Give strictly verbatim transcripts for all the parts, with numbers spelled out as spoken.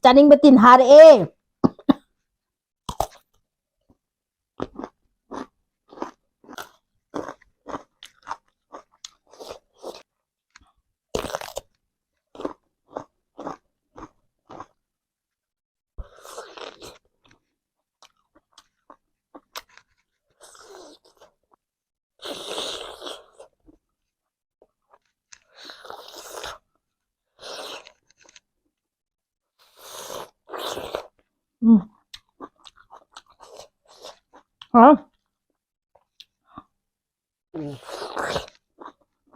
ꯆꯥꯅꯤꯡꯕ ꯇꯤꯟ ꯍꯥꯔꯛꯑꯦ꯫ ꯎꯝ꯫ ꯍꯥꯎ꯫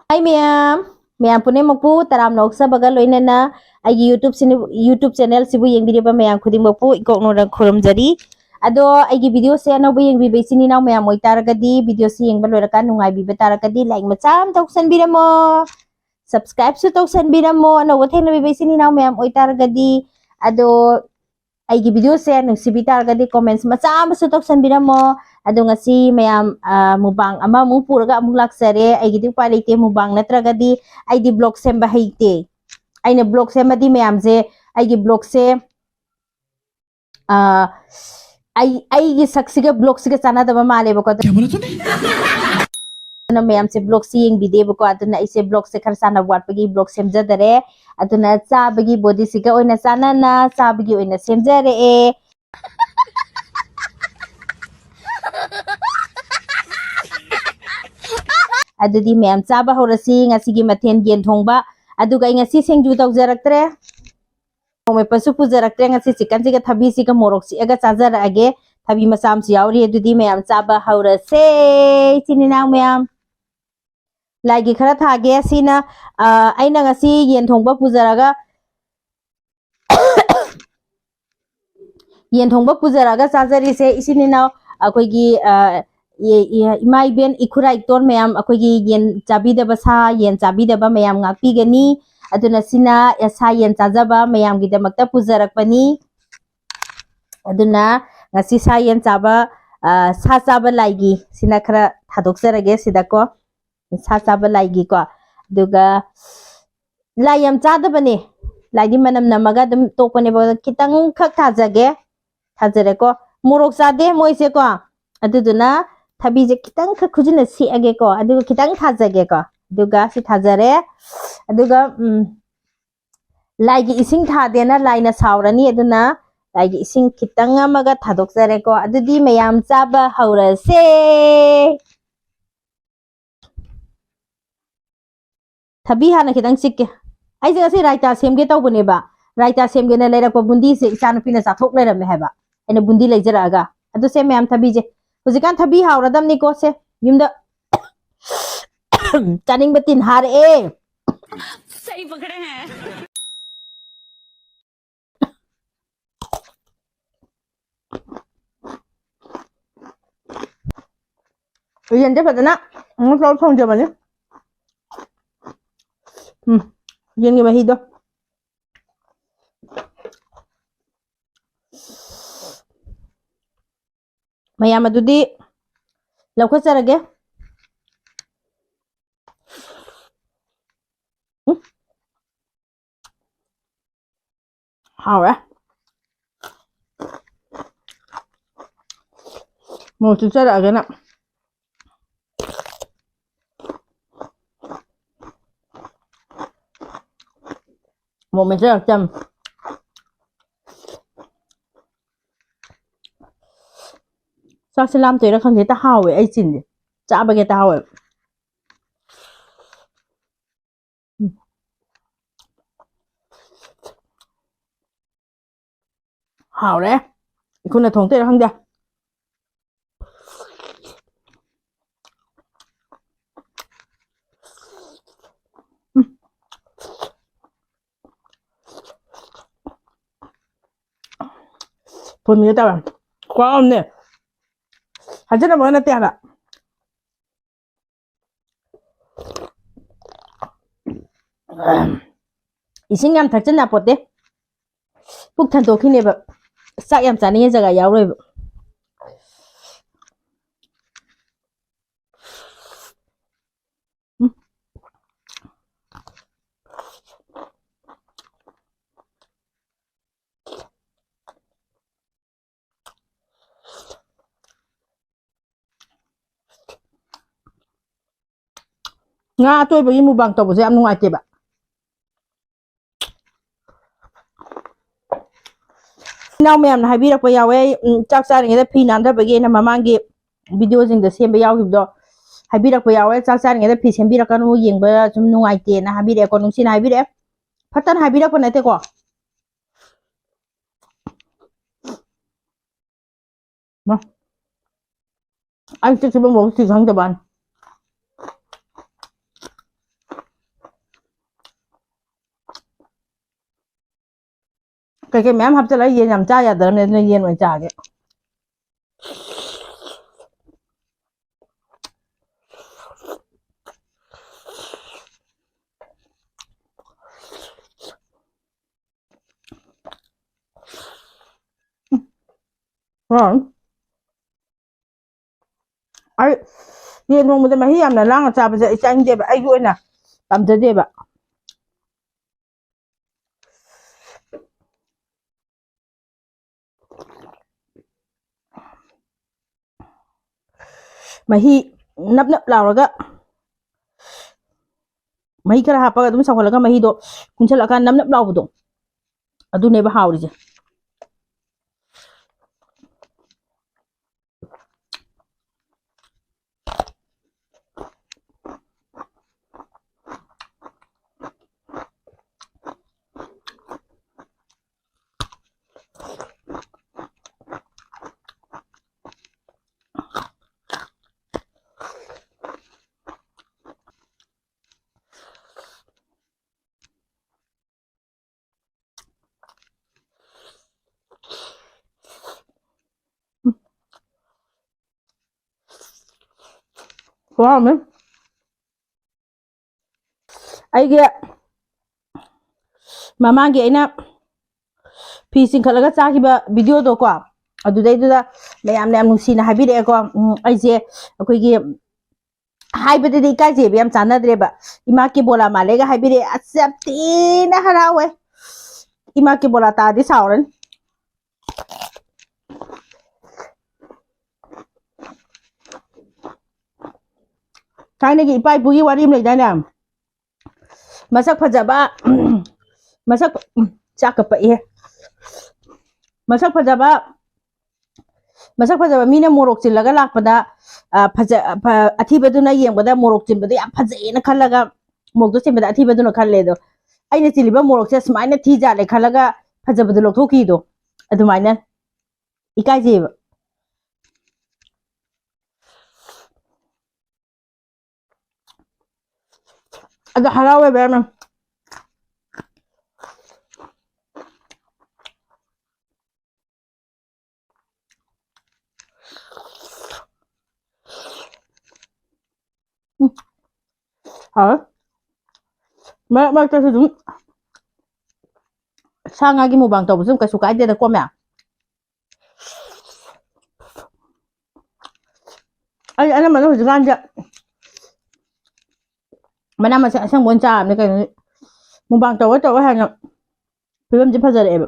ꯍꯥꯏ ꯃꯌꯥꯝ, ꯃꯌꯥꯝ ꯄꯨꯝꯅꯃꯛꯄꯨ ꯇꯔꯥꯝꯅ ꯑꯣꯛꯆꯕꯒ ꯂꯣꯏꯅꯅ ꯑꯩꯒꯤ YouTube ꯁꯤꯅ-, YouTube channel ꯁꯤꯕꯨ ꯌꯦꯡꯕꯤꯔꯤꯕ ꯃꯌꯥꯝ ꯈꯨꯗꯤꯡꯃꯛꯄꯨ ꯏꯀꯣꯛꯅꯧꯅ ꯈꯨꯔꯨꯝꯖꯔꯤ꯫ ꯑꯗꯣ ꯑꯩꯒꯤ video ꯁꯦ ꯑꯅꯧꯕ ꯌꯦꯡꯕꯤꯕ ꯏꯆꯤꯟ ꯏꯅꯥꯎ ꯃꯌꯥꯝ ꯑꯣꯏꯇꯥꯔꯒꯗꯤ, video ꯁꯤ ꯌꯦꯡꯕ ꯂꯣꯏꯔꯀꯥꯟ ꯅꯨꯡꯉꯥꯏꯕꯤꯕ ꯇꯥꯔꯒꯗꯤ like ꯃꯆꯥ ꯑꯃ ꯇꯧꯁꯟꯕꯤꯔꯝꯃꯣ, subscribe ꯁꯨ ꯇꯧꯁꯟꯕꯤꯔꯝꯃꯣ꯫ ꯑꯅꯧꯕ ꯊꯦꯡꯅꯕꯤꯕ ꯏꯆꯤꯟ ꯏꯅꯥꯎ ꯃꯌꯥꯝ ꯑꯣꯏꯇꯥꯔꯒꯗꯤ, ꯑꯗꯣ ꯑꯩꯒꯤ video ꯁꯦ ꯅꯨꯡꯁꯤꯕꯤ ꯇꯥꯔꯒꯗꯤ comments ꯃꯆꯥ ꯑꯃꯁꯨ ꯇꯧꯁꯟꯕꯤꯔꯝꯃꯣ꯫ ꯑꯗꯣ ꯉꯁꯤ ꯃꯌꯥꯝ, ꯑ, mukbang ꯑꯃꯃꯨꯛ ꯄꯨꯔꯒ ꯑꯃꯨꯛ ꯂꯥꯛꯆꯔꯦ꯫ ꯑꯩꯒꯤꯗꯤ ꯎꯄꯥꯏ ꯂꯩꯇꯦ, mukbang ꯅꯠꯇ꯭ꯔꯒꯗꯤ ꯑꯩꯗꯤ vlog ꯁꯦꯝꯕ ꯍꯩꯇꯦ꯫ ꯑꯩꯅ vlog ꯁꯦꯝꯃꯗꯤ ꯃꯌꯥꯝꯁꯦ ꯑꯩꯒꯤ vlog ꯁꯦ, ꯑ, ꯑꯩ, ꯑꯩꯒꯤ ꯁꯛꯁꯤꯒ vlog ꯁꯤꯒ ꯆꯥꯟꯅꯗꯕ ꯃꯥꯜꯂꯦꯕꯀꯣ꯫ ꯑꯗꯨꯅ ꯃꯌꯥꯝꯁꯦ vlog ꯁꯤ ꯌꯦꯡꯕꯤꯗꯦꯕꯀꯣ꯫ ꯑꯗꯨꯅ ꯑꯩꯁꯦ vlog ꯁꯦ ꯈꯔ ꯆꯥꯟꯅꯕ ꯋꯥꯠꯄꯒꯤ vlog ꯁꯦꯝꯖꯗꯔꯦ꯫ ꯑꯗꯨꯅ ꯆꯥꯕꯒꯤ body ꯁꯤꯒ ꯑꯣꯏꯅ ꯆꯥꯟꯅꯅ ꯆꯥꯕꯒꯤ ꯑꯣꯏꯅ ꯁꯦꯝꯖꯔꯛꯑꯦ꯫ ꯑꯗꯨꯗꯤ ꯃꯌꯥꯝ ꯆꯥꯕ ꯍꯧꯔꯁꯤ꯫ ꯉꯁꯤꯒꯤ ꯃꯊꯦꯜ ꯌꯦꯟ ꯊꯣꯡꯕ꯫ ꯑꯗꯨꯒ ꯑꯩ ꯉꯁꯤ ꯁꯤꯡꯖꯨ ꯇꯧꯖꯔꯛꯇ꯭ꯔꯦ꯫ ꯃꯣꯔꯣꯛ ꯃꯦꯠꯄꯁꯨ ꯄꯨꯖꯔꯛꯇ꯭ꯔꯦ꯫ ꯉꯁꯤ chicken ꯁꯤꯒ ꯊꯕꯤꯁꯤꯒ ꯃꯣꯔꯣꯛ ꯆꯤꯛꯑꯒ ꯆꯥꯖꯔꯛꯑꯒꯦ꯫ ꯊꯕꯤ ꯃꯆꯥ ꯑꯃꯁꯨ ꯌꯥꯎꯔꯤ꯫ ꯑꯗꯨꯗꯤ ꯃꯌꯥꯝ ꯆꯥꯕ ꯍꯧꯔꯁꯦ, ꯏꯆꯤꯟ ꯏꯅꯥꯎ ꯃꯌꯥꯝ꯫ ꯂꯥꯏꯒꯤ ꯈꯔ ꯊꯥꯒꯦ꯫ ꯁꯤꯅ, ꯑ, ꯑꯩꯅ ꯉꯁꯤ ꯌꯦꯟ ꯊꯣꯡꯕ ꯄꯨꯖꯔꯒ, ꯌꯦꯟ ꯊꯣꯡꯕ ꯄꯨꯖꯔꯛꯑꯒ ꯆꯥꯖꯔꯤꯁꯦ ꯏꯆꯤꯟ ꯏꯅꯥꯎ ꯑꯩꯈꯣꯏꯒꯤ, ꯑ, ꯏ-, ꯏ-, ꯏꯃꯥ ꯏꯕꯦꯟ ꯏꯈꯨꯔꯥ ꯏꯈꯨꯔꯥ ꯃꯌꯥꯝ, ꯑꯩꯈꯣꯏꯒꯤ ꯌꯦꯟ ꯆꯥꯕꯤꯗꯕ, ꯁꯥ ꯌꯦꯟ ꯆꯥꯕꯤꯗꯕ ꯃꯌꯥꯝ ꯉꯥꯛꯄꯤꯒꯅꯤ꯫ ꯑꯗꯨꯅ ꯁꯤꯅ ꯁꯥ ꯌꯦꯟ ꯆꯥꯖꯕ ꯃꯌꯥꯝꯒꯤꯗꯃꯛꯇ ꯄꯨꯖꯔꯛꯄꯅꯤ꯫ ꯑꯗꯨꯅ ꯉꯁꯤ ꯁꯥ ꯌꯦꯟ ꯆꯥꯕ, ꯑ, ꯁꯥ ꯆꯥꯕ ꯂꯥꯏꯒꯤ ꯁꯤꯅ ꯈꯔ ꯊꯥꯗꯣꯛꯆꯔꯒꯦ ꯁꯤꯗꯀꯣ꯫ ꯁꯥ ꯆꯥꯕ ꯂꯥꯏꯒꯤꯀꯣ꯫ ꯑꯗꯨꯒ ꯂꯥꯏ ꯌꯥꯝ ꯆꯥꯗꯕꯅꯦ꯫ ꯂꯥꯏꯗꯤ ꯃꯅꯝ ꯅꯝꯃꯒ ꯑꯗꯨꯝ ꯇꯣꯛꯄꯅꯦꯕ꯫ ꯑꯗꯣ ꯈꯤꯇꯪꯈꯛ ꯊꯥꯖꯒꯦ꯫ ꯊꯥꯖꯔꯦꯀꯣ꯫ ꯃꯣꯔꯣꯛ ꯆꯥꯗꯦ ꯃꯣꯏꯁꯦꯀꯣ꯫ ꯑꯗꯨꯗꯨꯅ ꯊꯕꯤꯁꯦ ꯈꯤꯇꯪꯈꯛ ꯈꯨꯖꯤꯟꯅ ꯁꯦꯛꯑꯒꯦꯀꯣ, ꯑꯗꯨꯒ ꯈꯤꯇꯪ ꯊꯥꯖꯒꯦꯀꯣ꯫ ꯑꯗꯨꯒ ꯁꯤ ꯊꯥꯖꯔꯦ꯫ ꯑꯗꯨꯒ ꯎꯝ, ꯂꯥꯏꯒꯤ ꯏꯁꯤꯡ ꯊꯥꯗꯦꯅ ꯂꯥꯏꯅ ꯁꯥꯎꯔꯅꯤ꯫ ꯑꯗꯨꯅ ꯂꯥꯏꯒꯤ ꯏꯁꯤꯡ ꯈꯤꯇꯪ ꯑꯃꯒ ꯊꯥꯗꯣꯛꯆꯔꯦꯀꯣ꯫ ꯑꯗꯨꯗꯤ ꯃꯌꯥꯝ ꯆꯥꯕ ꯍꯧꯔꯁꯦ꯫ ꯊꯕꯤ ꯍꯥꯟꯅ ꯈꯤꯇꯪ ꯆꯤꯛꯀꯦ꯫ ꯑꯩꯁꯦ ꯉꯁꯤ ꯔꯥꯏꯇꯥ ꯁꯦꯝꯒꯦ ꯇꯧꯕꯅꯦꯕ꯫ ꯔꯥꯏꯇꯥ ꯁꯦꯝꯒꯦꯅ ꯂꯩꯔꯛꯄ ꯕꯨꯟꯗꯤꯁꯦ ꯏꯆꯥꯅꯨꯄꯤꯅ ꯆꯥꯊꯣꯛ ꯂꯩꯔꯝꯃꯦ ꯍꯥꯏꯕ꯫ ꯑꯩꯅ ꯕꯨꯟꯗꯤ ꯂꯩꯖꯔꯛꯑꯒ꯫ ꯑꯗꯨ ꯁꯦ ꯃꯌꯥꯝ, ꯊꯕꯤꯁꯦ ꯍꯧꯖꯤꯛꯀꯥꯟ ꯊꯕꯤ ꯍꯥꯎꯔꯗꯝꯅꯤꯀꯣ꯫ ꯁꯦ ꯌꯨꯝꯗ ꯆꯥꯅꯤꯡꯕ ꯇꯤꯟ ꯍꯥꯔꯛꯑꯦ꯫ सही पकड़े हैं। ꯌꯦꯟꯁꯦ ꯐꯖꯅ ꯑꯃꯨꯛ ꯇꯧꯔ ꯊꯣꯡꯖꯕꯅꯤ꯫ ꯎꯝ, ꯌꯦꯟꯒꯤ ꯃꯍꯤꯗꯣ꯫ ꯃꯌꯥꯝ ꯑꯗꯨꯗꯤ ꯂꯧꯈꯠꯆꯔꯒꯦ꯫ ꯎꯝ꯫ ꯍꯥꯎꯔꯦ꯫ ꯃꯣꯔꯣꯛ ꯆꯨꯞꯆꯔꯛꯑꯒꯅ꯫ ꯃꯣꯔꯣꯛ ꯃꯦꯠꯁꯦ ꯌꯥꯝ ꯆꯝ꯫ ꯆꯥꯛꯁꯦ ꯂꯥꯝ ꯇꯣꯏꯔꯥ ꯈꯪꯗꯦ, ꯍꯦꯛꯇ ꯍꯥꯎꯋꯦ ꯑꯩ ꯆꯤꯟꯁꯦ꯫ ꯆꯥꯕꯒꯤ ꯍꯦꯛꯇ ꯍꯥꯎꯋꯦꯕ꯫ ꯎꯝ꯫ ꯍꯥꯎꯔꯦ꯫ ꯏꯈꯨꯠꯅ ꯊꯣꯡꯗꯣꯏꯔꯥ ꯈꯪꯗꯦ꯫ ꯎꯝ꯫ ꯐꯨꯟꯒꯦ ꯇꯧꯔꯦ꯫ ꯈꯨꯍꯥꯎ ꯑꯃꯅꯦ꯫ ꯍꯥꯏꯖꯅꯕ ꯅꯠꯇꯦ ꯍꯥꯏꯕ꯫ ꯏꯁꯤꯡ ꯌꯥꯝ ꯊꯛꯆꯟ ꯌꯥꯄꯣꯠꯇꯦ꯫ ꯄꯨꯛ ꯊꯟꯗꯣꯛꯈꯤꯅꯦꯕ꯫ ꯆꯥꯛ ꯌꯥꯝ ꯆꯥꯅꯤꯡꯉꯦ ꯖꯒꯥ ꯌꯥꯎꯔꯣꯏꯕ꯫ ꯎꯝ꯫ ꯉꯥ ꯑꯇꯣꯏꯕꯒꯤ ꯃꯨꯛꯕꯥꯡ ꯇꯧꯕꯁꯦ ꯌꯥꯝ ꯅꯨꯡꯉꯥꯏꯇꯦꯕ꯫ ꯏꯅꯥꯎ ꯃꯌꯥꯝꯅ ꯍꯥꯏꯕꯤꯔꯛꯄ ꯌꯥꯎꯋꯦ, ꯎꯝ, ꯆꯥꯛ ꯆꯥꯔꯤꯉꯩꯗ ꯐꯤ ꯅꯥꯟꯗꯕꯒꯤ ꯑꯩꯅ ꯃꯃꯥꯡꯒꯤ ꯚꯤꯗꯤꯑꯣꯁꯤꯡꯗ ꯁꯦꯝꯕ ꯌꯥꯎꯈꯤꯕꯗꯣ ꯍꯥꯏꯕꯤꯔꯛꯄ ꯌꯥꯎꯋꯦ꯫ "ꯆꯥꯛ ꯆꯥꯔꯤꯉꯩꯗ ꯐꯤ ꯁꯦꯝꯕꯤꯔꯛꯀꯅꯨ, ꯌꯦꯡꯕ ꯁꯨꯝ ꯅꯨꯡꯉꯥꯏꯇꯦꯅ" ꯍꯥꯏꯕꯤꯔꯛꯑꯦꯀꯣ꯫ ꯅꯨꯡꯁꯤꯅ ꯍꯥꯏꯕꯤꯔꯛꯑꯦ, ꯐꯠꯇꯅ ꯍꯥꯏꯕꯤꯔꯛꯄ ꯅꯠꯇꯦꯀꯣ꯫ ꯃꯥ, ꯑꯩ ꯆꯤꯛꯁꯤꯕ ꯃꯣꯔꯣꯛ ꯆꯤ ꯈꯪꯗꯕ ꯋꯥꯅꯤ꯫ ꯀꯩꯀꯩ ꯃꯌꯥꯝ ꯍꯥꯞꯆꯤꯜꯂꯒ ꯌꯦꯟ ꯌꯥꯝ ꯆꯥ ꯌꯥꯗ꯭ꯔꯕꯅꯦ, ꯑꯗꯨꯅ ꯌꯦꯟ ꯑꯣꯏꯅ ꯆꯥꯒꯦ꯫ ꯍꯣꯏ꯫ ꯑꯩ ꯌꯦꯟ ꯊꯣꯡꯕꯗ ꯃꯍꯤ ꯌꯥꯝꯅ ꯂꯥꯡꯅ ꯆꯥꯕꯁꯦ ꯑꯩ ꯆꯥꯅꯤꯡꯗꯦꯕ, ꯑꯩꯒꯤ ꯑꯣꯏꯅ ꯄꯥꯝꯖꯗꯦꯕ꯫ ꯃꯍꯤ ꯅꯞ ꯅꯞ ꯂꯥꯎꯔꯒ, ꯃꯍꯤ ꯈꯔ ꯍꯥꯞꯄꯒ ꯑꯗꯨꯝ ꯁꯧꯍꯜꯂꯒ ꯃꯍꯤꯗꯣ ꯀꯨꯡꯁꯜꯂꯛꯑꯀꯥꯟꯗ ꯅꯞ ꯅꯞ ꯂꯥꯎꯕꯗꯣ, ꯑꯗꯨꯅꯦꯕ ꯍꯥꯎꯔꯤꯁꯦ꯫ ꯈꯨꯍꯥꯎ ꯑꯃ꯫ ꯑꯩꯒꯤ ꯃꯃꯥꯡꯒꯤ ꯑꯩꯅ ꯐꯤ ꯆꯤꯡꯈꯠꯂꯒ ꯆꯥꯈꯤꯕ ꯚꯤꯗꯤꯑꯣꯗꯣꯀꯣ, ꯑꯗꯨꯗꯩꯗꯨꯗ ꯃꯌꯥꯝꯅ ꯌꯥꯝ ꯅꯨꯡꯁꯤꯅ ꯍꯥꯏꯕꯤꯔꯛꯑꯦꯀꯣ꯫ ꯎꯝ, ꯑꯩꯁꯦ ꯑꯩꯈꯣꯏꯒꯤ ꯍꯥꯏꯕꯗꯗꯤ ꯏꯀꯥꯏꯖꯩꯕ, ꯌꯥꯝ ꯆꯥꯟꯅꯗ꯭ꯔꯦꯕ꯫ "ꯏꯃꯥ ꯀꯦꯕꯣꯂꯥ ꯃꯥꯜꯂꯦꯒ" ꯍꯥꯏꯕꯤꯔꯛꯑꯦ꯫ ꯑꯁ, ꯌꯥꯝ ꯊꯤꯅ ꯍꯔꯥꯎꯋꯦ꯫ ꯏꯃꯥ ꯀꯦꯕꯣꯂꯥ ꯇꯥꯔꯗꯤ ꯁꯥꯎꯔꯅꯤ꯫ ꯊꯥꯏꯅꯒꯤ ꯏꯄꯥ ꯏꯄꯨꯒꯤ ꯋꯥꯔꯤ ꯑꯃ ꯂꯩꯗꯥꯏꯅꯦ? ꯃꯁꯛ ꯐꯖꯕ, ꯃꯁꯛ, ꯆꯥꯛꯀ ꯄꯛꯏꯍꯦ꯫ ꯃꯁꯛ ꯐꯖꯕ, ꯃꯁꯛ ꯐꯖꯕ ꯃꯤꯅ ꯃꯣꯔꯣꯛ ꯆꯤꯜꯂꯒ ꯂꯥꯛꯄꯗ, ꯑ, ꯐꯖ-, ꯑ, ꯐ-, ꯑꯊꯤꯕꯗꯨꯅ ꯌꯦꯡꯕꯗ ꯃꯣꯔꯣꯛ ꯆꯤꯟꯕꯗꯣ ꯌꯥꯝ ꯐꯖꯩꯌꯦꯅ ꯈꯜꯂꯒ, ꯃꯣꯔꯣꯛꯇꯣ ꯆꯤꯟꯕꯗ ꯑꯊꯤꯕꯗꯨꯅ ꯈꯜꯂꯦ꯫ ꯑꯗꯣ ꯑꯩꯅ ꯆꯤꯜꯂꯤꯕ ꯃꯣꯔꯣꯛꯁꯦ ꯁꯨꯃꯥꯏꯅ ꯊꯤꯖꯥꯠꯂꯦ ꯈꯜꯂꯒ ꯐꯖꯕꯗꯣ ꯂꯧꯊꯣꯛꯈꯤꯗꯣ, ꯑꯗꯨꯃꯥꯏꯅ ꯏꯀꯥꯏꯖꯩꯌꯦꯕ꯫ ꯑꯗꯣ ꯍꯔꯥꯎꯋꯦꯕ ꯌꯥꯝꯅ꯫ ꯎꯝ꯫ ꯍꯥꯎꯋꯦ꯫ ꯃꯔꯛ ꯃꯔꯛꯇꯁꯨ ꯑꯗꯨꯝ ꯁꯥ ꯉꯥꯒꯤ ꯃꯨꯛꯕꯥꯡ ꯇꯧꯕꯁꯨ ꯑꯗꯨꯝ ꯀꯩꯁꯨ ꯀꯥꯏꯗꯦꯗꯀꯣ, ꯃꯌꯥꯝ꯫ ꯑꯩ ꯑꯅꯝꯕꯅ ꯍꯧꯖꯤꯛꯀꯥꯟꯁꯦ ꯃꯅꯥ ꯃꯁꯤꯡ ꯑꯁꯪꯕ ꯑꯣꯏꯅ ꯆꯥꯔꯕꯅꯦ ꯀꯩꯅꯣ꯫ ꯃꯨꯛꯕꯥꯡ ꯇꯧꯔ ꯇꯧꯔ ꯍꯥꯏꯅ ꯐꯤꯕꯝꯁꯦ ꯐꯖꯔꯛꯑꯦꯕ꯫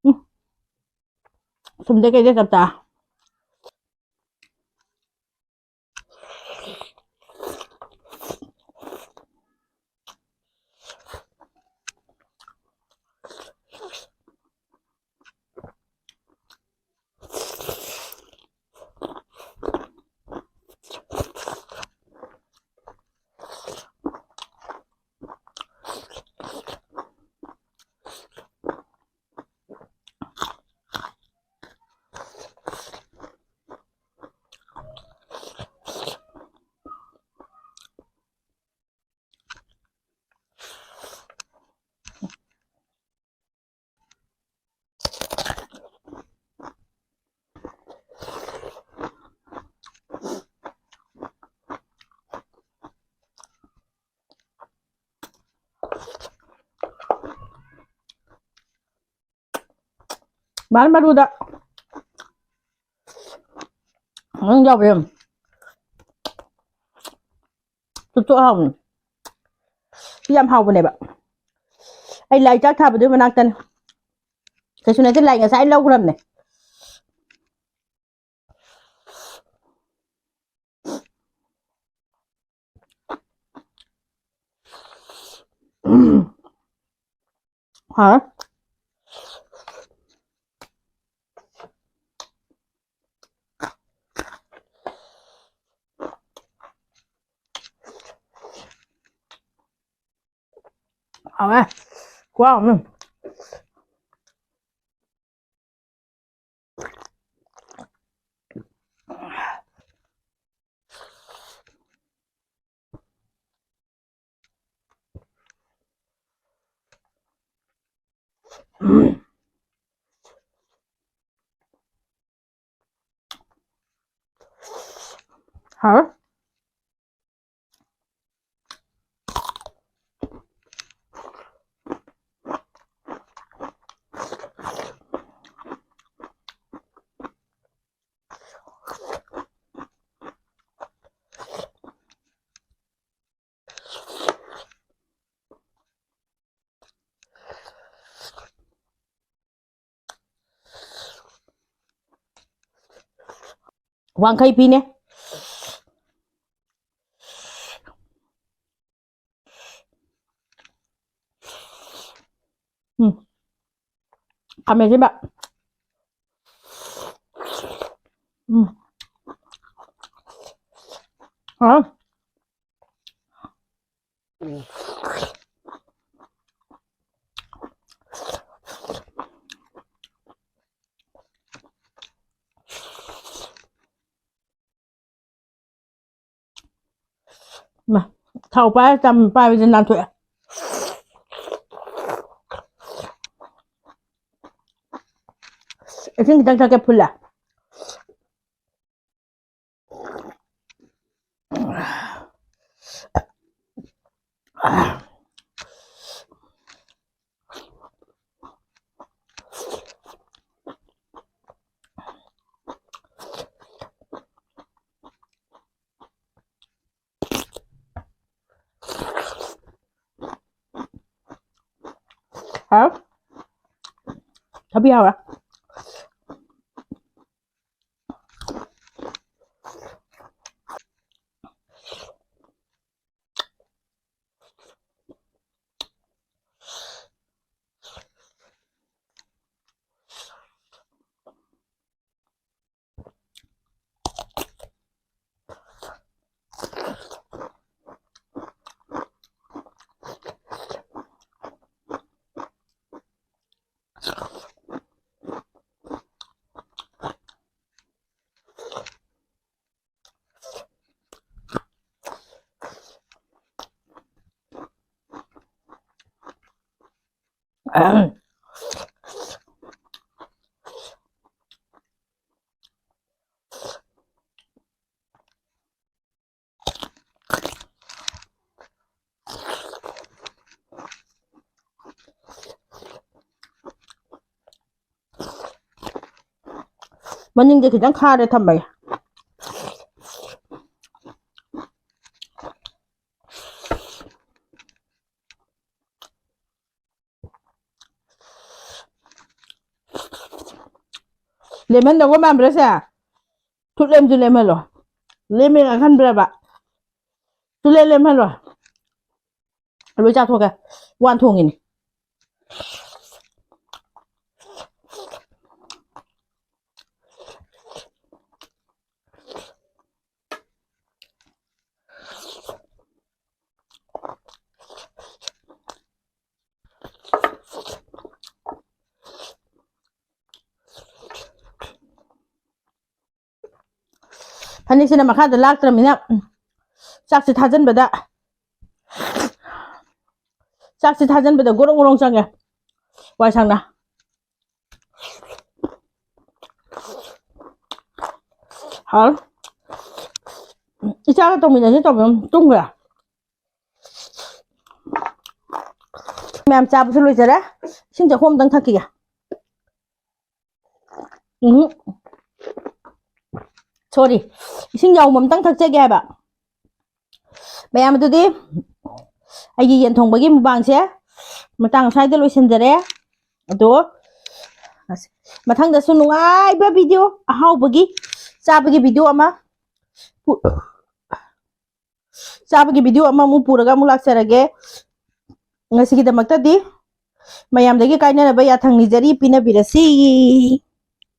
ꯎꯝ꯫ ꯊꯨꯝꯗꯩ ꯀꯩꯗꯩ ꯆꯞ ꯆꯥ꯫ ꯃꯥꯅ ꯃꯔꯨꯗ ꯅꯪ ꯌꯥꯎꯕ ꯌꯥꯝ ꯇꯨꯠꯇꯨ ꯍꯥꯎꯕꯅꯤ꯫ ꯁꯤ ꯌꯥꯝ ꯍꯥꯎꯕꯅꯦꯕ꯫ ꯑꯩ ꯂꯥꯏ ꯆꯥꯛ ꯊꯥꯕꯗꯨꯒꯤ ꯃꯅꯥꯛꯇꯅꯦ꯫ ꯀꯩꯁꯨ ꯅꯠꯇꯦ, ꯂꯥꯏ ꯉꯁꯥꯏ ꯂꯧꯈ꯭ꯔꯕꯅꯦ꯫ ꯎꯝ꯫ ꯍꯥꯎꯋꯦ꯫ ꯍꯥꯎꯋꯦ꯫ ꯈꯨꯍꯥꯎ ꯑꯃ꯫ ꯍꯥꯎꯋꯦ꯫ ꯋꯥꯡꯈꯩ ꯐꯤꯅꯦ꯫ ꯎꯝ꯫ ꯈꯥꯃꯦꯟ ꯑꯁꯤꯟꯕ꯫ ꯎꯝ꯫ ꯍꯥꯎ꯫ ꯃꯥ, ꯊꯥꯎ ꯄꯥꯏꯔ ꯆꯝ ꯄꯥꯏꯕꯁꯦ ꯅꯥꯟꯊꯣꯛꯑꯦ꯫ ꯏꯁꯤꯡ ꯈꯤꯇꯪ ꯊꯛꯀꯦ ꯐꯨꯜꯂꯦ꯫ ꯊꯕꯤ ꯌꯥꯎꯔꯦ꯫ ꯃꯅꯤꯡꯁꯦ ꯈꯤꯇꯪ ꯈꯥꯔꯦ ꯊꯝꯕꯒꯤ꯫ ꯂꯦꯃꯟꯗꯧꯕ ꯃꯥꯟꯕ꯭ꯔꯥ ꯁꯦ? ꯁꯨꯛꯂꯦꯝꯁꯨ ꯂꯦꯝꯍꯜꯂꯣ꯫ ꯂꯦꯝꯃꯦꯅ ꯈꯟꯕ꯭ꯔꯕ? ꯁꯨꯛꯂꯦꯝ ꯂꯦꯝꯍꯜꯂꯣ꯫ ꯂꯣꯏ ꯆꯥꯊꯣꯛꯀꯦ꯫ ꯋꯥꯟ ꯊꯣꯡꯉꯤꯅꯤ꯫ ꯐꯅꯦꯛꯁꯤꯅ ꯃꯈꯥꯗ ꯂꯥꯛꯇ꯭ꯔꯃꯤꯅ, ꯎꯝ, ꯆꯥꯛꯁꯦ ꯊꯥꯖꯤꯟꯕꯗ, ꯆꯥꯛꯁꯦ ꯊꯥꯖꯤꯟꯕꯗ ꯒꯣꯔꯣꯡ ꯒꯣꯔꯣꯡ ꯆꯪꯉꯦ꯫ ꯋꯥꯏ ꯁꯪꯅ꯫ ꯍꯥꯎ꯫ ꯏꯆꯥꯒ ꯇꯧꯃꯤꯟꯅꯁꯤ ꯇꯧꯕ ꯇꯨꯝꯈ꯭ꯔꯦ꯫ ꯃꯌꯥꯝ ꯆꯥꯕꯁꯨ ꯂꯣꯏꯖꯔꯦ꯫ ꯏꯁꯤꯡ ꯆꯥꯛꯈꯣꯝ ꯑꯝꯇꯪ ꯊꯛꯈꯤꯒꯦ꯫ ꯎꯝ꯫ Sorry꯫ ꯏꯁꯤꯡ ꯌꯥꯎꯕ ꯑꯝꯇꯪ ꯊꯛꯆꯒꯦ ꯍꯥꯏꯕ꯫ ꯃꯌꯥꯝ ꯑꯗꯨꯗꯤ ꯑꯩꯒꯤ ꯌꯦꯟ ꯊꯣꯡꯕꯒꯤ ꯃꯨꯛꯕꯥꯡꯁꯦ ꯃꯇꯥꯡ ꯑꯁ꯭ꯋꯥꯏꯗ ꯂꯣꯏꯁꯤꯟꯖꯔꯦ꯫ ꯑꯗꯣ ꯃꯊꯪꯗꯁꯨ ꯅꯨꯡꯉꯥꯏꯕ ꯚꯤꯗꯤꯑꯣ, ꯑꯍꯥꯎꯕꯒꯤ, ꯆꯥꯕꯒꯤ ꯚꯤꯗꯤꯑꯣ ꯑꯃ ꯄꯨ- ꯆꯥꯕꯒꯤ ꯚꯤꯗꯤꯑꯣ ꯑꯃꯃꯨꯛ ꯄꯨꯔꯒ ꯑꯃꯨꯛ ꯂꯥꯛꯆꯔꯒꯦ꯫ ꯉꯁꯤꯒꯤꯗꯃꯛꯇꯗꯤ ꯃꯌꯥꯝꯗꯒꯤ ꯀꯥꯏꯅꯅꯕ ꯌꯥꯊꯪ ꯅꯤꯖꯔꯤ, ꯄꯤꯅꯕꯤꯔꯁꯤ꯫